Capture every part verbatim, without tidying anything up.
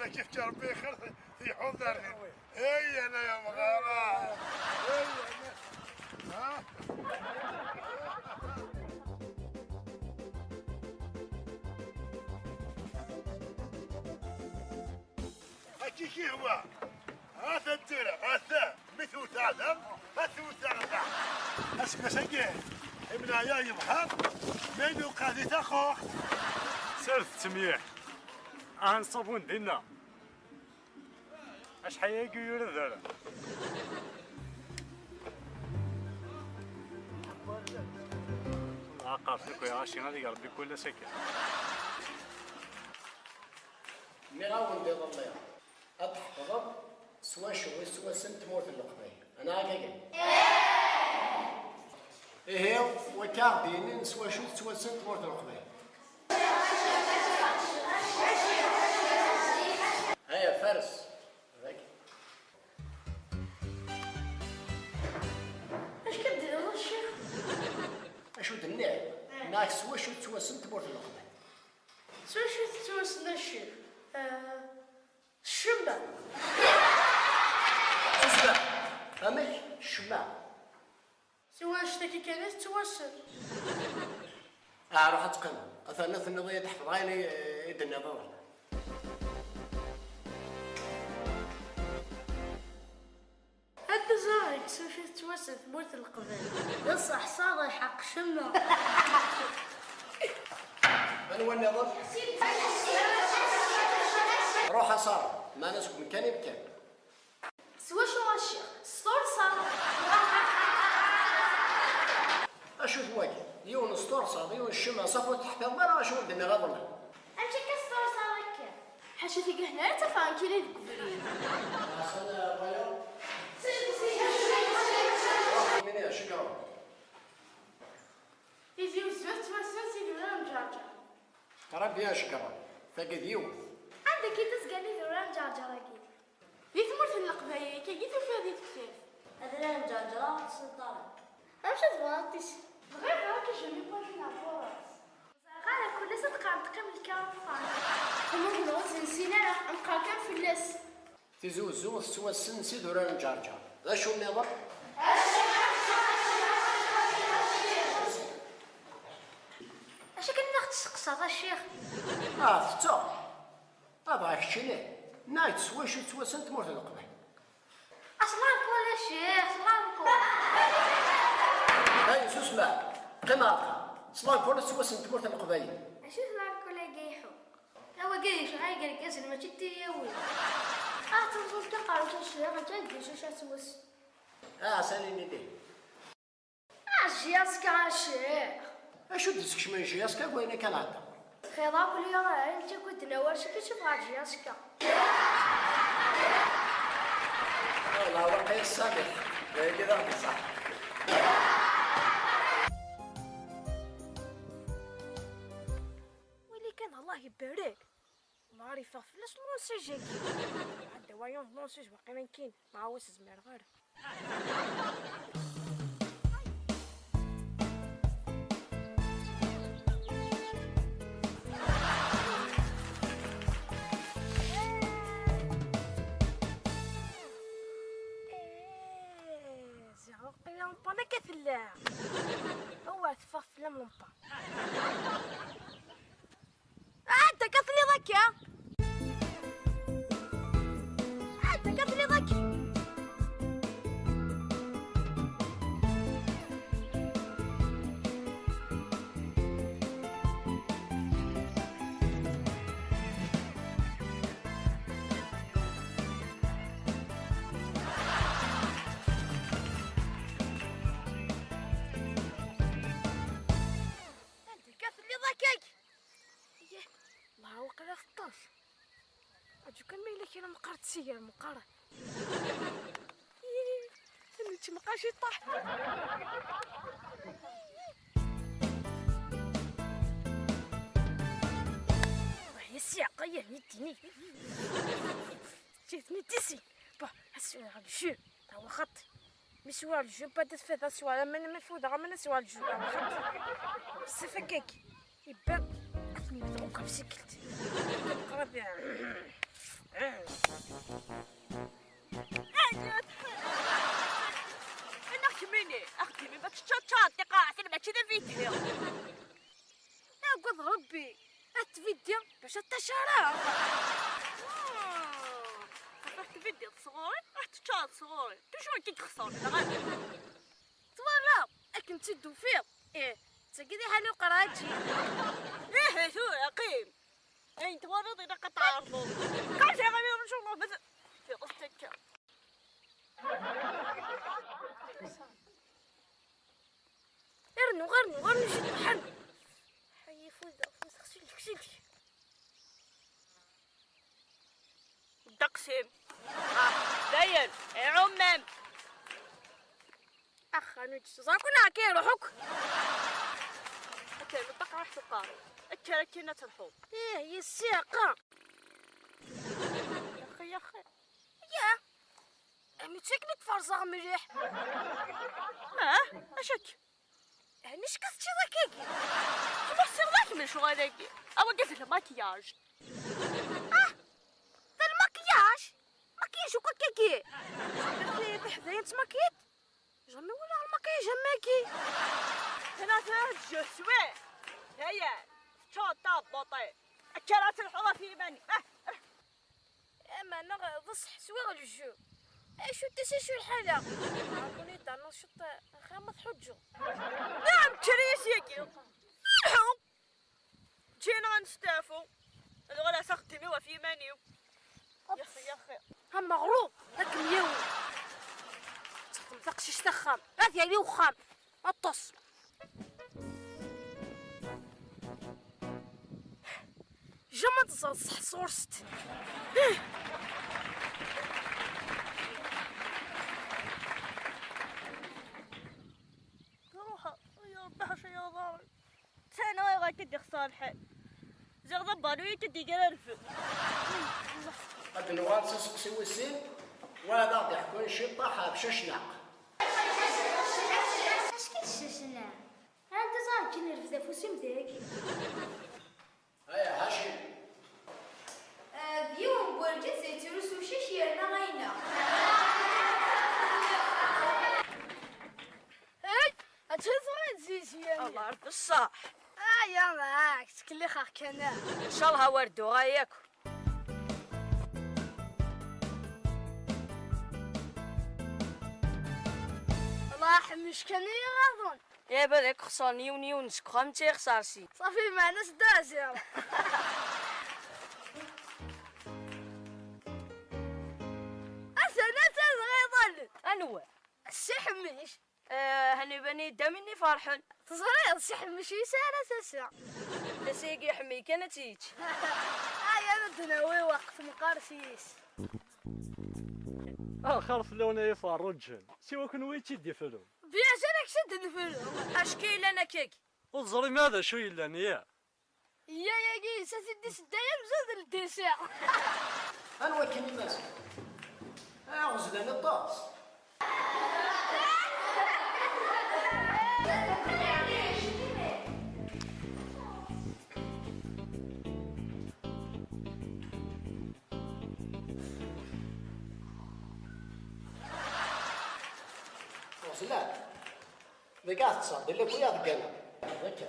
Kif rebbi xir, tiḥuḍ ar din. Ay, ana ya mɣara. Ay, ana. Ha? Akka i k-ihwa. Ha-t-an tura, ha-t-an. Mi tewteɣ da, ad tewteɣ da. Aseggas-agi, imneɛ-yaɣ yebḥer, ma yella uqeɛdi taxuxt. Serdet mliḥ. Aha nṣabun dinna. Acḥal-agi ur yura d ara. Aqerf akk iɣaci ad ig Rebbi kul ass akka. Nniɣ-awen-d iḍelli, ad tḥefḍeḍ s wacu i ttwassen tmurt n Leqbayel. Anaɣ akka kan? Ihi, wakka ad d-yinin s wacu tettwassen tmurt n Leqbayel. Aya, fares. Dagi. Acu k-d-nniɣ, a ccix? Acu d-nniɣ? Eh. Nniɣ-ak s wacu tettwassen tmurt n Leqbayel. S wacu tettwassen, a ccix? Eh, s ccemma. Susem. Amek? Ccemma. S wanect-agi kan i tettwassen. Ah, ruḥ ad teqqimeḍ. Atan ad tenniḍ-iyi-d ḥefḍeɣ ayen i, i d-tenniḍ iḍelli. Anta ẓriɣ deg s wacu tettwassen tmurt n Leqbayel. D ṣṣeḥ, ṣṣaḍ iḥeqq ccemma. Anwa nniḍen? Ruḥ a Ṣara, meɛna seg umkan i nekkan. S wacu a ccix? S turṣa. Acu-t wagi? Yiwen s turṣa, yiwen s ccemma, safi ur teḥfiḍeḍ ara acu i d-nniɣ iḍelli. Amek akka s turṣa akka? Ḥaca tigehna ara tafeɣ nekkini deg ubrid. Ḥasan, eh, wayeḍ. Ruḥ, mini, acu yeḍran? Tizi Uzzu tettwassen s idurar n Ǧerǧer. Très bien, acu yeḍran? Tagi d yiwet. Anda akka i d-zgan idurar n Ǧerǧer-agi? Di tmurt n Leqbayel, akka i tufiḍ di tektabt. Adrar n Ǧerǧer ur ɣ-tessneḍ ara. Amek ad tebɣiḍ ad t-tissneḍ? Bɣiɣ ad k-jjem iwalin ɣer ɣur-s. Ur ẓriɣ ara, kul ass ad qqaren teqqim lkaruṭan. Tamurt-nneɣ ur tt-nessin ara, neqqar kan fell-as. Tizi Uzzu tettwassen s idurar n Ǧerǧer. D acu nniḍen? Acu kan i ɣ-testeqsaḍ, a ccix? Ah, tetteɣ. Ah, dɣa keččini, nniɣ-ak s wacu tettwassen tmurt n Leqbayel. Aslanku a ccix, aslanku. Ay, susem, qqim ar ṭṭaq. Aslanku la tettwassen tmurt n Leqbayel. Acu d aslanku-agi iḥu? Awagi yecɣal deg irgazen, mačči d tiyawin. Ah, teẓẓul kan qqaren kan ccix, akken d-yusa ad tettwassen. Ah, sani-nni. Ah, J S K a ccix! Acu d-teskecmen J S K deg wayen akka nɛedda? Xir akk liɣ ayen ttakk-d nawal seg isef ɣer J S K. Ah, la, waqila tesɛiḍ lḥeqq. Dagi d aɣ-d-iṣaḥ. Wali kan, Allah ibarek. Nahar yeffeɣ fell-as lansij-agi. Ɛedda wayeḍ lansij, waqila nekkini. Ma ur s-zmireɣ ara. Eh, ziɣ waqila lampan akka tella. Awa, teffeɣ fell-am lampan. Anta ka telliḍ akka? Anta ka telliḍ akka? Anda ka telliḍ akkagi? Yah, la waqila teṭṭes. Aǧu kan ma yella kra meqqar tsigar meqqar. Yih, tennečč meqqar ciṭṭaḥ. Wah, ya ssiɛqa, ya nitini. Ǧǧet-nni d tisi. Bah, ad swiɣ lju. Tawa xaṭi. Mi swiɣ lju, pas de fête, ad swiɣ aman, ma fudeɣ aman, ad swiɣ lju. Tawa xaṭi. Safakak. Iban. Ad ten-iwet akk ɣef tikkelt. Qrib. Ayen! Anaɣ kemmini, axeddim-im ad teččaččaḍ tiqaɛtin mačči d avidyu. Agad Rebbi, ad tviddi bac ad tacaraɣ. Xaṭer tviddiḍ sɣur-i, ad teččaḍ sɣur-i. Toujours i k-ixṣer, neɣ ala? Twalaḍ akken tt-id-tufiḍ? Ih, d tagi d iḥan uqraǧi. Ih, tura qim. Ayen twalaḍ ilaq ad tɛerḍeḍ. Qal ziɣ ad yamec Allah, ma tiɣest akka. Rnu, rnu, rnu ciṭṭaḥ, rnu. Ḥayi, fudeɣ, fudeɣ, sellek, sellek. Ddeqs-im. Ah, dayen, iɛummam. Ax, anu ǧǧet, ẓer kun akka iruḥ akk. Akka, neṭṭaq ruḥ tuqaru. Akka, akka, ad terḥuḍ. Ih, yessiqa. Yaxi, yaxi. Ya. Ami tt-akken i tferẓeɣ mliḥ. Ah, acu akka? Ɛni acu teččiḍ akkagi? Kemm ur tessineḍ ara kemm lecɣal-agi. Awagi d lmakiyaž. Ah! D lmakiyaž? Makiyaž akk akkagi? Tiḥdayin ttmakiyen? Jamais walaɣ lmakiyaž am wagi. Tlata ǧǧet swiɛ. Daya, teččuṛ tabbuṭi. Akka ara telḥuḍ ɣef yiman-im. Ah! Ama neɣ d ṣṣeḥ swiɣ lejju. Acu d acu lḥala? Ɛerḍen-iyi-d rnuḍ ciṭ, axir ma tḥuǧǧeḍ. Naɛam, kker-iyi syagi. Lḥu! Ǧǧiɣ-aneɣ ad nesteɛfu. Ad uɣaleɣ s axeddim-iw ɣef yiman-iw. Yaxi, yaxi. Ameɣrud, ad kem-yawi. Ad texdem taqcict axxam. Ad yali uxxam. Aṭṭes. Jamais ad teẓreḍ ṣṣeḥ sɣur-s. Ruḥ, ay Ṛebbi, ḥaca ya ḍari. Sani ayɣer akka d-ixṣer lḥal? Ziɣ d abalu i k-id-igrarfen. Ad d-nuɣal s useqsi wis sin, wa ad aɣ-d-iḥkun ciṭṭaḥ ɣef Cacnaq. Acki d Cacnaq? Anda ẓer akken irfed afus-im dagi? Aya, Hacim. D yiwen n wergaz yettrusu cic yerna ayna. Hey, ad teẓriḍ zizyan. Alar d ṣṣeḥ. Aya, maɛak, ttkellixeɣ kan. Ncallah war duɣa yakk. Allah ḥmec kan i iɣaḍen. Yaba ad ak-xeṣren yiwen yiwen seg uxxam, d tixṣar si. Ṣafi, meɛna s ddaɛziɣ. Atan, atan dɣa iḍallen. Anwa? Si Ḥemmic. Eh, hani bani d amin iferḥen. Teẓriḍ, Si Ḥemmic yesɛa ara tasa. Tasa-agi iḥemmel kan ad tt-yečč. Ay, ad d-nawi weqt meqqar s yis. Axir fell-awen ay iferruǧen, siwa kenwi i tt-id-iflun. Bien sûr, ak-tt-id-neflu. Acki yellan akkagi. Ur teẓrim ara d acu yellan, ya? Yya-agi, s ad t-id-isedday amzun d ldisa. Anwa akken i Maziɣ? Aɣezlan aṭas. Ɣezlan. Deg ad tettṣeddi la kuya deg ana. Akka.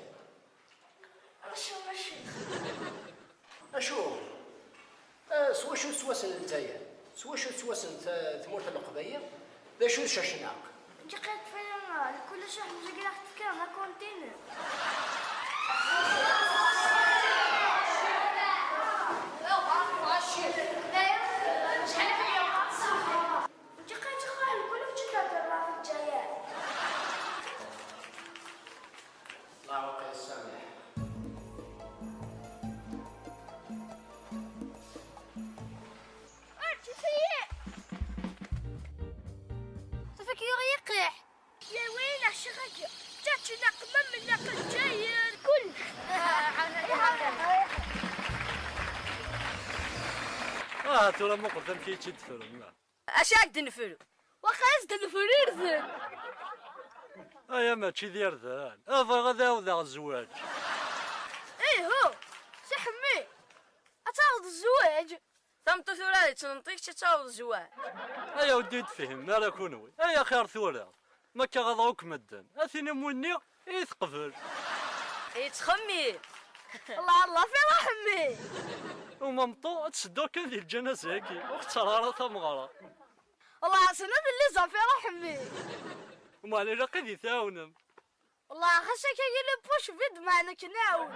Acu, acu? Acu? Eh, s wacu tettwassen Lezzayer? S wacu tettwassen t-, tmurt n Leqbayel? D acu d Cacnaq? Ǧiqet faya, kullec aḥmej i ilaq tekka, ma continue. Ǧiqet xal, kullec i tehder ɣef Lezzayer. Lɛewq yessamiḥ. Ur tt-iyi! Tafak yuɣ yiqiḥ. Yawi neḥciɣ-agi. Čači naqmam naqel ǧayer kul. Ah, tura muqel amek i tt-id-tefrem. Acu ad d-nefru? Waxa ad d-nefru irden. Aya mačči d irden. A bɣiɣ ad ɛawdeɣ zzwaǧ. Ihu, Si Ḥemmi, ad taɣeḍ zzwaǧ? Tameṭṭut ur ara yettmenṭi, kečč ad taweḍ zwaǧ. Aya ur d-iyi-d-fhimen ara kunwi. Ay axir tura, ma akka ɣaḍeɣ akk medden, a tin am winni i teqbel. Yettxemmim. Allah, Allah, fi ṛaḥmi. Umameṭṭu ad tsedduɣ kan di lǧanaza-agi, ur ɣ-ttarra ara tameɣra. Allah, ḥsen ad lli zafir ṛaḥmi. Umar, ilaq ad yi-tɛawnem. Wallah, xas akka yili puc vide, meɛna ad k-nɛawen.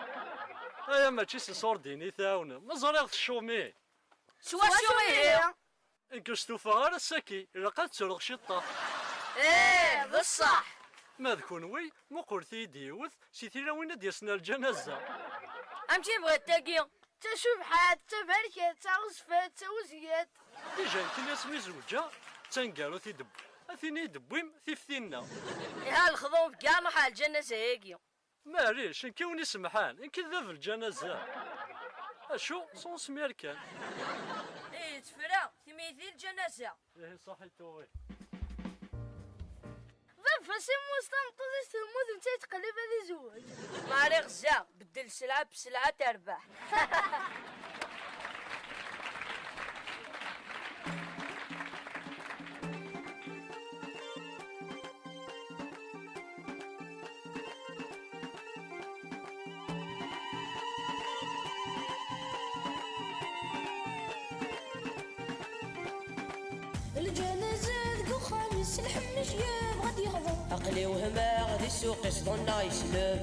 Aya mačči s iṣurdiyen i tɛawnem, ma ẓriɣ tecumi. S wacu ihi? Nekk ur stufaɣ ara ass-agi, ilaq ad ttruɣ ciṭṭaḥ. Ih, d ṣṣeḥ. Ma d kunwi, muqlet-iyi-d yiwet si tilawin ad d-yasen ar lǧanaza. Amek i bɣiḍ tagi? D tacebḥant, d taberkant, d taɣezfant, d tawezlant. Déjà nekkini asmi zewǧeɣ, d taneggarut i d-wwiɣ. A tin i d-tewwim tif tinna. Iha lexḍub gar ruḥ ar lǧanaza-agi. Maɛlic, nekk i wen-isemḥan, nekk i d bab lǧanaza. Acu, s usmir kan. Ih, tefra, timi di lǧanaza. Ihi ṣaḥit tuɣi. Baba-s immut, tameṭṭut-is temmut, netta yettqellib ad izewweǧ. Maɛlic, ɣza, beddel sselɛa besselɛa terbeḥ. Lǧanaza deg uxxam-is, lḥemmic yebɣa ad yeɣḍer. Aql-i wehmeɣ di ssuq-is, ḍunneɣ yesleb.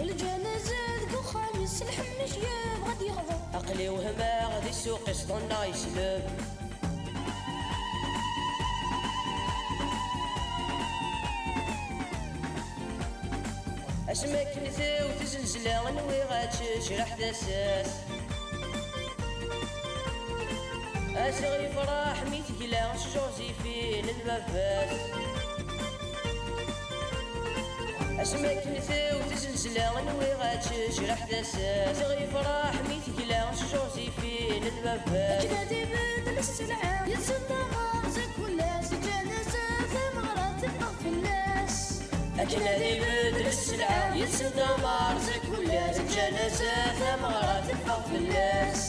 Lǧanaza deg uxxam-is, lḥemmic yebɣa ad yeɣḍer. Aql-i wehmeɣ di ssuq-is, ḍunneɣ yesleb. Asmi akken tewwet zzelzla, nwiɣ ad tejreḥ tasa-s. Ass-a yefreḥ mi tegla s Joséphine n baba-s. Asmi akken tewwet zzelzla, nwiɣ ad tejreḥ tasa-s. Ass-a yefreḥ mi tegla s Joséphine n baba-s. Akken ad ibeddel sselɛa, yettendamar seg fell-as, ǧǧan-as tameɣra teffeɣ fell-as. Akken ad ibeddel sselɛa, yettendamar seg fell-as, ǧǧan-as tameɣra teffeɣ fell-as.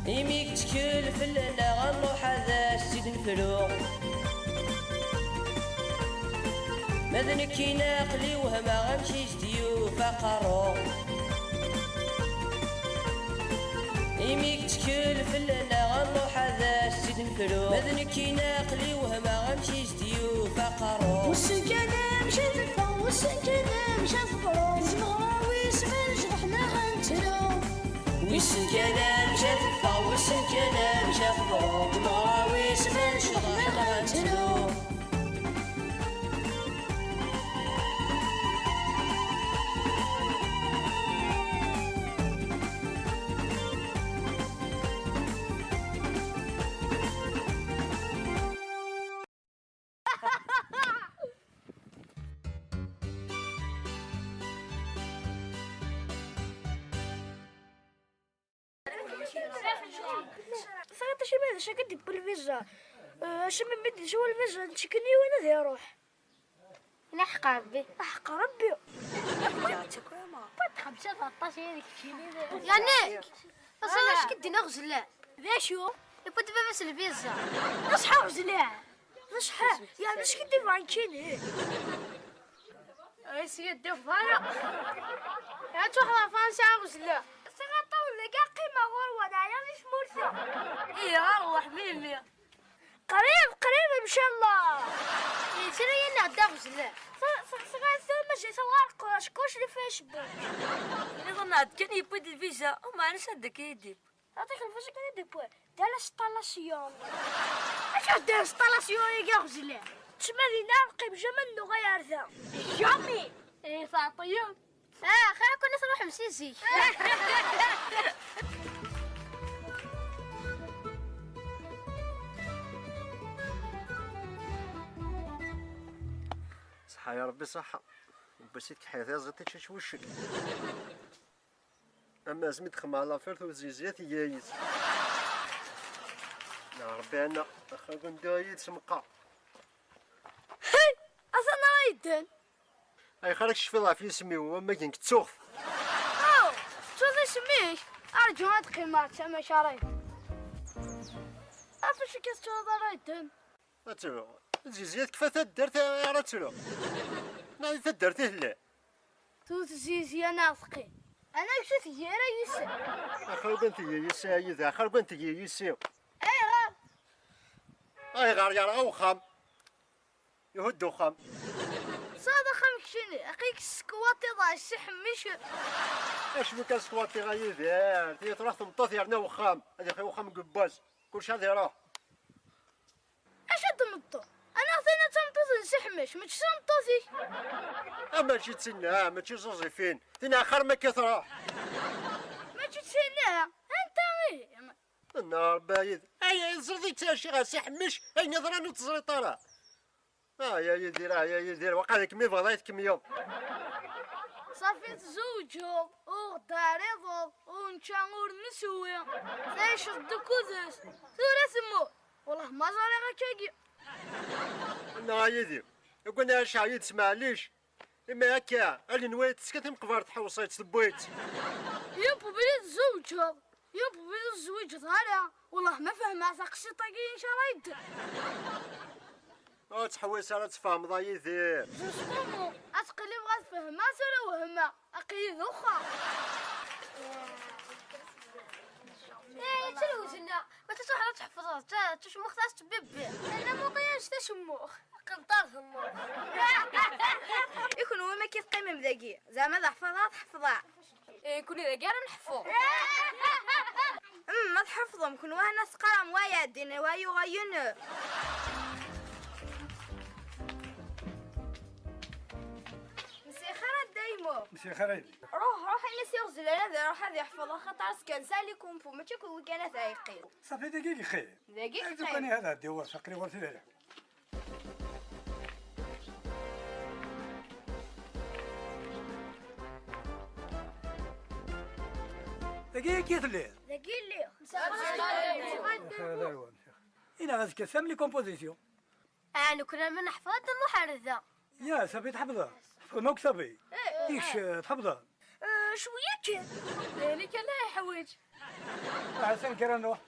Imi yettkel fell-aneɣ, ad nruḥ ad as-tt-id-nefru. Ma d nekkini aql-i wehmeɣ amek i s-d-yufa aqerru. Imi yettkel fell-aneɣ, ad nruḥ ad as-tt-id-nefru. Ma d nekkini aql-i wehmeɣ amek i s-d-yufa aqerru. Wissen kan amek ad teffeɣ, wissen kan amek ad teḍru. Di tmeɣra wis ma necḍeḥ neɣ ad nettru. Wissen kan amek ad teffeɣ, wissen kan amek ad teḍru. Di tmeɣra wis ma necḍeḥ neɣ ad nettru. Sɣiɣ acimi d acu akka d-yewwi lviza? Eh, acimi mi d-yeswa lviza, nettken yiwen ad iruḥ. Neḥq Rebbi. Neḥq Rebbi. Xemsa d aṭas i d keččini. Yannick, taẓra acu k-d-iniɣ zella? D acu? Yewwi-d baba-s lviza. D aṣḥaḥ uzlaɛ. D aṣḥaḥ. Yeɛni acu k-d-ibɣan kini? Ay, s yeddi ḍara. Ad tuḥḍer Fransa uzlaɛ. Sɣaṭ-, ur lliɣ ara qqimeɣ ɣur-wen, ɛyiɣ di tmurt-a. Ihi, ṛwaḥ, mimi. Qrib, qrib, ncallah. Yettru-yi-nneɣ Dda Ɣezlan. Sɣiɣ tura mazal tawar qrac, kullec di Facebook. Nniḍen-aɣ-d kan yewwi-d lviza, umeɛna s adda kan i d-yewwi. Ɛṭik lviza kan i d-yewwi. D l'installation. Acu d l'installation-agi a Ɣezlan? Ttma dinna qqim jamais nuɣal ar da. Jamais. Eh, teɛṭiyeḍ. Ah, xir-aken ad truḥem si zik. Ṣṣeḥḥa ya Rebbi, ṣṣeḥḥa. Bas i tkeḥḥiḍ yaẓiṭ ičča-tt wuccen. Ama asmi d-xemmeɣ l'affaire tuzizit, tga-yi-tt. Ṛebbi ɛna, axir anda yid-s meqqar. Hey! Atan ara yedden. Ayɣer ad k-tecfiḍ ɣef yisem-iw, am akken kettuɣ-t? Oh! Tettuḍ isem-ik? Arǧu ad qqimeɣ d tama-k ara yedden. Ɣef acu akka tettuḍ ara yedden? Ad tru. Zizya tekfa taddart ara tru. Neɣ di taddart i telliḍ? Tut zizya neɣ teqqim. Ana kečč tgi ara yis-i. Axir ugan tgi yis-i a yid-i, axir ugan tgi yis-i. Ayɣer? Ayɣer yerɣa uxxam? Ihudd uxxam. Tesɛiḍ axxam keččini, aql-ik teskwaṭiḍ ɣer Si Ḥemmic. Acu kan skwaṭiɣ a Yidir, tili truḥ tmeṭṭut yerna uxxam, ad ixi uxxam deg wass, kullec ad iruḥ. Acu d tmeṭṭut? Anaɣ tin d tameṭṭut n Si Ḥemmic, mačči d tameṭṭut-ik? Ah, mačči d tinna, mačči d Joséphine, tinna axir ma akka truḥ. Mačči d tinna, anta ihi? Nna Rebbi a Yidir. Ay, ay, teẓriḍ i ttɛiciɣ a Si Ḥemmic, ayen yeḍran ur teẓriḍ ara. Ah, ya Yidir, ah, ya Yidir, waqila kem ibɣiḍ ay tkemmleḍ. Ṣafi tzewǧeḍ, ur ɣ-d-terriḍeḍ, ur nečča ur neswi. Tɛiceḍ deg udem, tura temmut. Wellah ma ẓriɣ akkagi. Nna a Yidir, akken ɛiceɣ yid-s, maɛlic. Imi akka, alin wa teska timeqbert tḥewṣ-itt tewwi-tt. Yup, bli tzewǧeḍ. Yup, bli tzewǧeḍ ara. Wellah ma fehmeɣ taqsiṭ-agi inchallah yedder. Ur ttḥewwis ara ad tfehmeḍ a Yidir. Justement, ad tqilib ɣer tfehmeḍ ara wehmeɣ. Aql-i d uxxam. Eh, ttruzenna. Ma tettruḥeḍ ad tḥefḍeḍ, ta-, tacmuxt ad tettbibbi. Ala muqi annect acemmux. Qenṭar d lmux. I kunwi ma ki teqqimem dagi? Zeɛma d aḥfaḍ ad ḥefḍeɣ. Eh, kuni dagi ara nḥefḍ. Mm, ma tḥefḍem, kunwi hana teqqarem waya, din wayu ɣayun. Msixir a daymu. Msixir a yelli. Ruḥ, ruḥ, ini si Uɣezlan ad iruḥ ad iḥfeḍ, axaṭer as-kan sali kumpu, mačči kunwi kan ad yeqqim. Ṣafi dagi i yeqqim. Dagi i yeqqim. Azukan i hada, ddiwa, faqri ɣur tilala. Dagi i telliḍ? Dagi i lliɣ. Ina azekka, samli composition. Ah, nekkni ma neḥfeḍ ad nruḥ ar da. Ya, safi tḥefḍeḍ. Tḥefḍem akk safi. Eh. Ikc, eh, tḥefḍeḍ. Eh, cwiya kan. Dani kan la yeḥwaǧ. Ah, san kra nruḥ.